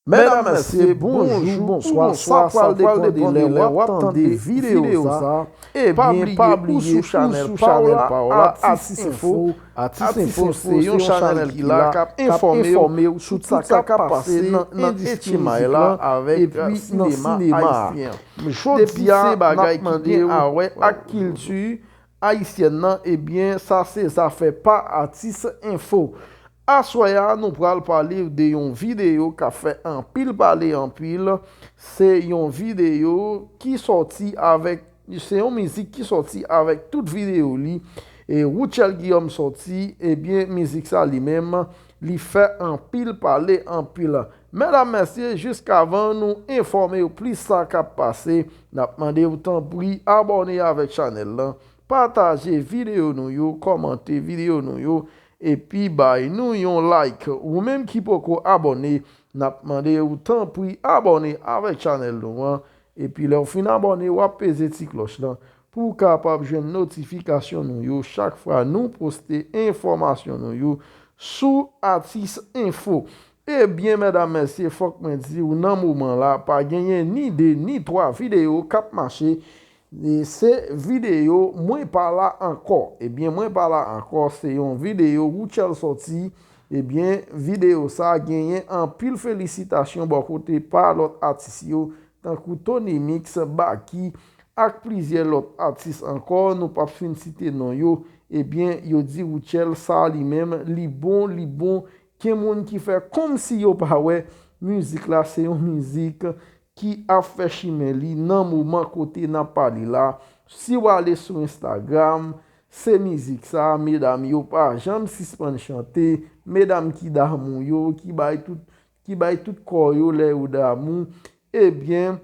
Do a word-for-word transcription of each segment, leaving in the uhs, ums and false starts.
Medam, mesye, bonjou, bonswa, sa pral depann de lè w ap tande videyo sa. Ebyen, pa bliye, ou sou chanèl pa w la, Atis Enfo. Atis Enfo se yon chanèl ki la k ap enfòme w sou tout sa k ap pase nan endistri mizik la avèk sinema ayisyen an. Depi se bagay ki gen a wè ak kilti ayisyèn nan, ebyen, sa se zafè pa Atis Enfo. Aswè a, nou pral pale de yon videyo k ap fè anpil pale anpil. Se yon videyo ki sòti avèk, se yon mizik ki sòti avèk tout videyo li. E Rutshelle Guillaume sòti, ebyen, mizik sa li menm, li fè anpil pale anpil. Medam, mesye, jiskavan nou enfòme w plis sa k ap pase, n ap mande w tanpri abòne avèk chanèl lan, pataje videyo nou yo, kòmante videyo nou yo, epi bay nou yon like. Ou menm ki poko abòne, n ap mande w tanpri abòne avèk chanèl nou an. Epi lè w fin abòne, w ap peze ti klòch lan pou w kapab jwenn notifikasyon nou yo chak fwa nou poste enfòmasyon nou yo sou Atis Enfo. Ebyen, medam, mesye, fòk mwen di w, nan moman la, pa genyen ni de ni twa videyo k ap mache. E se videyo Mwen pa la ankò. Ebyen, Mwen pa la ankò, se yon videyo Rutshelle sòti. Ebyen, videyo sa genyen anpil felisitasyon bò kote pa lòt atis yo, tankou Tony Mix, Baky, ak plizyè lòt atis ankò, nou p ap fin site non yo. Ebyen, yo di Rutshelle sa li menm, li bon, li bon. Gen moun ki fè kòmsi yo pa wè mizik la se yon mizik ki ap fè chimen li nan moman kote n ap pale la. Si w ale sou Instagram, se mizik sa, medam yo pa janm sispann chante, medam ki damou yo, ki bay tout, ki bay tout kò yo lè yo damou. Ebyen,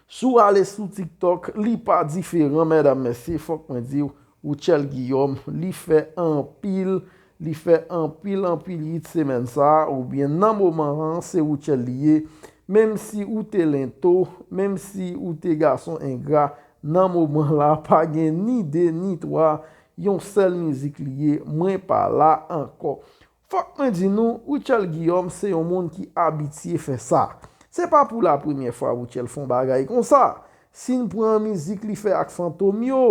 si w ale sou TikTok, li pa diferan, medam, mesye, fòk mwen di w, Rutshelle Guillaume, li fè anpil, li fè anpil, anpil hit semèn sa a, oubyen nan moman an, se Rutshelle li ye. Menm si ou te lento, menm si ou te gason engra, nan moman la, pa gen ni de, ni twa, yon sèl mizik li ye, Mwen pa la ankò. Fòk mwen di nou, Rutshelle Guillaume se yon moun ki abitye fè sa. Se pa pou la premyè fwa Rutshelle fè yon bagay konsa. Si n pran mizik li fè ak Fantom yo,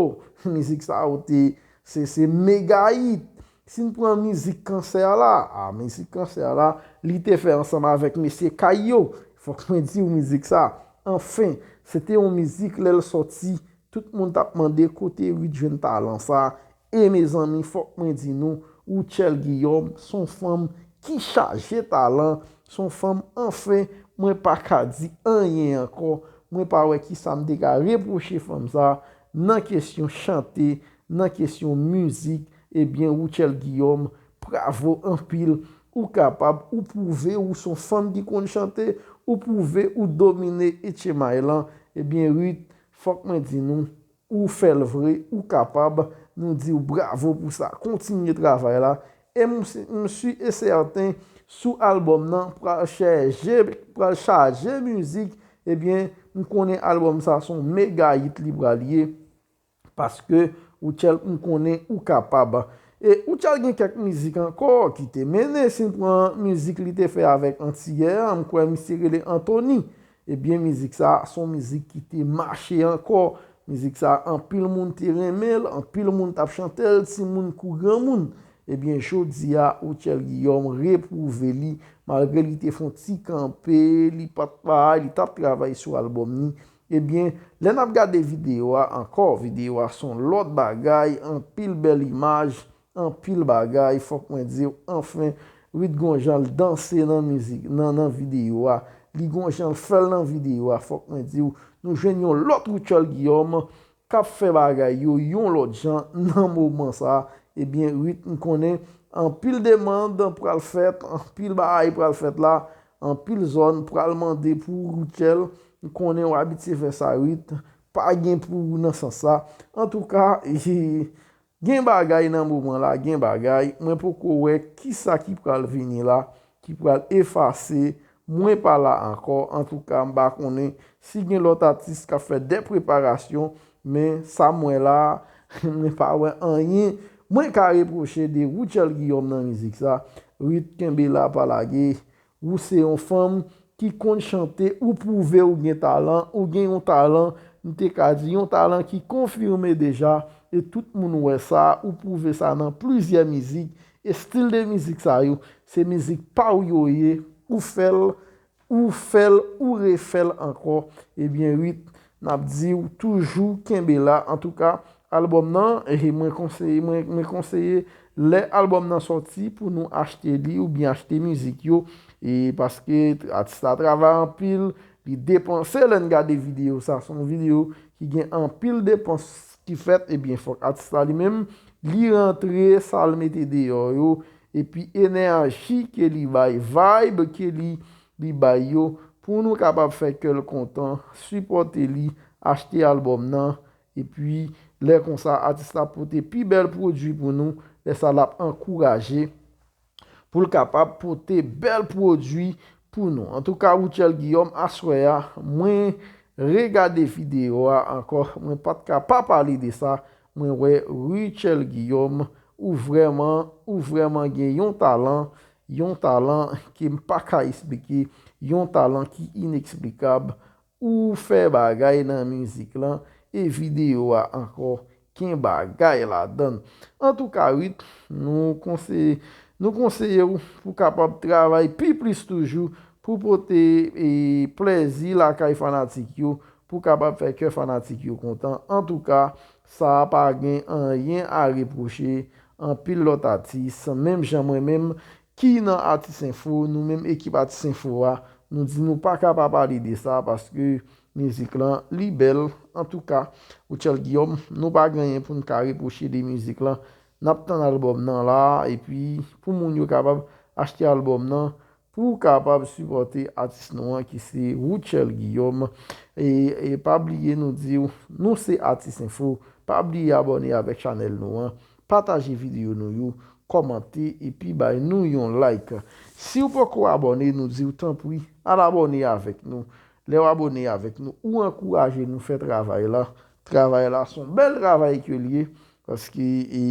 mizik sa yo te, se, se mega hit. Si n pran mizik Kansè la, a, mizik Kansè la, li te fè ansanm avèk mesye Kay yo. Fòk mwen di w mizik sa. Anfen, se te yon mizik lè l sòti, tout moun t ap mande kote Ruth jwenn talan sa. E mezanmi, fòk mwen di nou, Rutshelle Guillaume, s on fanm ki chaje talan, s on fanm, anfen, mwen pa ka di anyen ankò, mwen pa wè kisa m te ka repwoche fanm sa nan kesyon chante, nan kesyon mizik, ebyen, Rutshelle Guillaume, bravo anpil, ou kapab, ou pwouve ou s on fanm ki konn chante, ou pwouve ou domine H M I lan, ebyen, Ruth, fòk mwen di nou, ou fè l vre, ou kapab, nou di w bravo pou sa. Kontinye travay la. E m, m si e sèten, sou albòm nan, pral chaje, pral chaje mizik, ebyen, m konnen albòm sa s on mega hit li pral ye, paske Rutshelle, m konnen ou kapab. E Rutshelle gen kèk mizik ankò ki te mennen, si n pran mizik li te fè avèk Antiyè a, m kwè misye rele Anthony. Ebyen, mizik sa, s on mizik ki te mache ankò. Mizik sa, anpil moun te renmen l, anpil moun t ap chante l, timoun kou granmoun. Ebyen, jodi a, Rutshelle Guillaume repwouve li, malgre li te fè yon ti kanpe, li pa t bay, li t ap travay sou albòm ni. Ebyen, lè n ap gade videyo a ankò, videyo a s on lòt bagay, anpil bèl imaj, anpil bagay, fòk mwen di w, anfen, Ruth gon jan l danse nan mizik, nan, nan videyo a. Li gon jan l fè l nan videyo a, fòk mwen di w. Nou jwenn yon lòt Rutshelle Guillaume k ap fè bagay yo yon lòt jan nan moman sa. Ebyen, Ruth, m konnen anpil demann pral fèt, anpil bagay pral fèt la, anpil zòn pral mande pou Rutshelle. M konnen w abitye fè sa, Ruth. Pa gen pou ou nan sans sa. Antouka, gen bagay nan moman la, gen bagay. Mwen poko wè kisa ki pral vini la, ki pral efase Mwen pa la ankò. Antouka, m pa konnen si gen lòt atis k ap fè de preparasyon, men sa m wè la, mwen pa wè anyen mwen ka repwoche de Rutshelle Guillaume nan mizik sa. Ruth, kenbe la, pa lage. Ou se yon fanm ki konn chante, ou pwouve ou gen talan, ou gen yon talan, m te ka di yon talan ki konfime deja, e tout moun wè sa, ou pwouve sa nan plizyè mizik, e stil de mizik sa yo, se mizik pa w yo ye, ou fè l, ou fè l, ou refè l ankò, ebyen Ruth, n ap di w toujou kenbe la. Antouka, albòm nan, e mwen konseye, mwen, mwen konseye lè albòm nan sòti pou nou achte li oubyen achte mizik yo, e paske atis la travay anpil, li depanse. Lè n gade videyo sa, se yon videyo ki gen anpil depans ki fèt, ebyen fòk atis la li menm, li rantre sa l mete deyò yo, epi enèji ke li bay, vibe ke li, li bay yo, pou nou kapab fè kè l kontan, sipòte li, achte albòm nan, epi lè konsa, atis la pote pi bèl pwodui pou nou, lè sa l ap ankouraje pou l kapab pote bèl pwodui pou nou. Antouka, Rutshelle Guillaume, aswè a, mwen regade videyo a ankò, mwen pa t ka pa pale de sa, mwen wè Rutshelle Guillaume, ou vrèman, ou vrèman gen yon talan, yon talan ke m pa ka esplike, yon talan ki ineksplikab, ou fè bagay nan mizik lan, e videyo a ankò, gen bagay ladan l. Antouka, Ruth, nou konseye, nou konseye w pou kapab travay pi plis toujou, pou pote, e, plèzi lakay fanatik yo, pou kapab fè kè fanatik yo kontan. Antouka, sa pa gen anyen a repwoche anpil lòt atis, menm jan mwen menm, ki nan Atis Enfo, nou menm ekip Atis Enfo a, nou di nou pa ka pa pale de sa, paske mizik lan, li bèl. Antouka, Rutshelle Guillaume, nou pa gen anyen pou n ka repwoche de mizik lan. N ap tann albòm nan la, epi pou moun yo kapab achte albòm nan, pou kapab sipòte atis nou an ki se Rutshelle Guillaume. E, e pa bliye nou di w, nou se Atis Enfo. Pa bliye abòne avèk chanèl nou an. Pataje videyo nou yo, kòmante epi bay nou yon like. Si w poko abòne, nou di w tanpri, al abòne avèk nou. Lè w abòne avèk nou, ou ankouraje nou fè travay la. Travay la se yon bèl travay ke l ye, paske, e,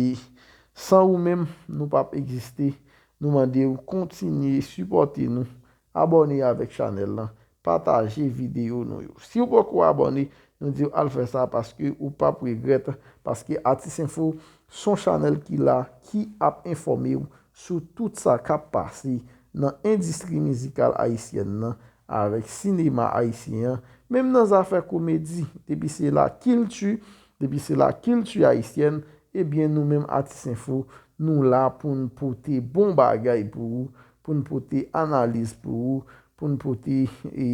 san ou menm, nou p ap egziste. Nou mande w kontinye sipòte nou, abòne avèk chanèl lan, pataje videyo nou yo. Si w poko abòne, nou di w al fè sa paske ou p ap regrèt, paske Atis Enfo se yon chanèl ki la, ki ap enfòme w sou tout sa k ap pase nan endistri mizikal ayisyèn nan, avèk sinema ayisyen an, menm nan zafè komedi, depi se lakilti, depi se lakilti ayisyèn, ebyen nou menm Atis Enfo, nou la pou n pote bon bagay pou ou, pou n pote analiz pou ou, pou n pote, e, e,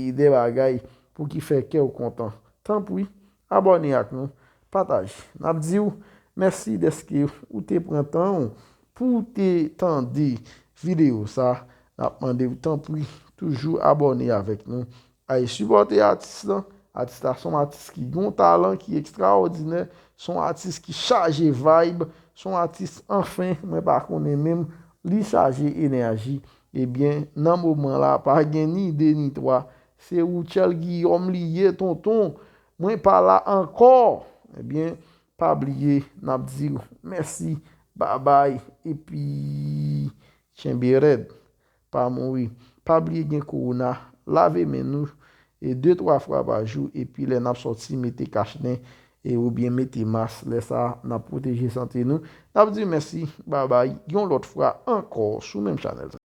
e, de bagay pou ki fè kè w kontan. Tanpri, abòne ak nou, pataje. N ap di w mèsi dèske ou te pran tan w pou w te tande videyo sa. N ap mande w tanpri toujou abòne avèk nou. Al sipòte atis lan. Atis la se yon atis ki gen yon talan ki ekstraòdinè, se yon atis ki chaje vibe, se yon atis anfen, mwen pa konnen menm, li chaje enèji. Ebyen, nan moman la, pa gen ni de ni twa. Se Rutshelle Guillaume li ye, tonton. Mwen pa la ankò. Ebyen, pa bliye, n ap di w mèsi, babay, epi tchenbe rèd. Pa mouri. Pa bliye gen kowona, lave men nou, e de twa fwa pa jou, epi lè n ap sòti, mete kach nen, e oubyen mete mas, lè sa a, n ap pwoteje sante nou. N ap di mèsi, babay, yon lòt fwa ankò sou menm chanèl sa.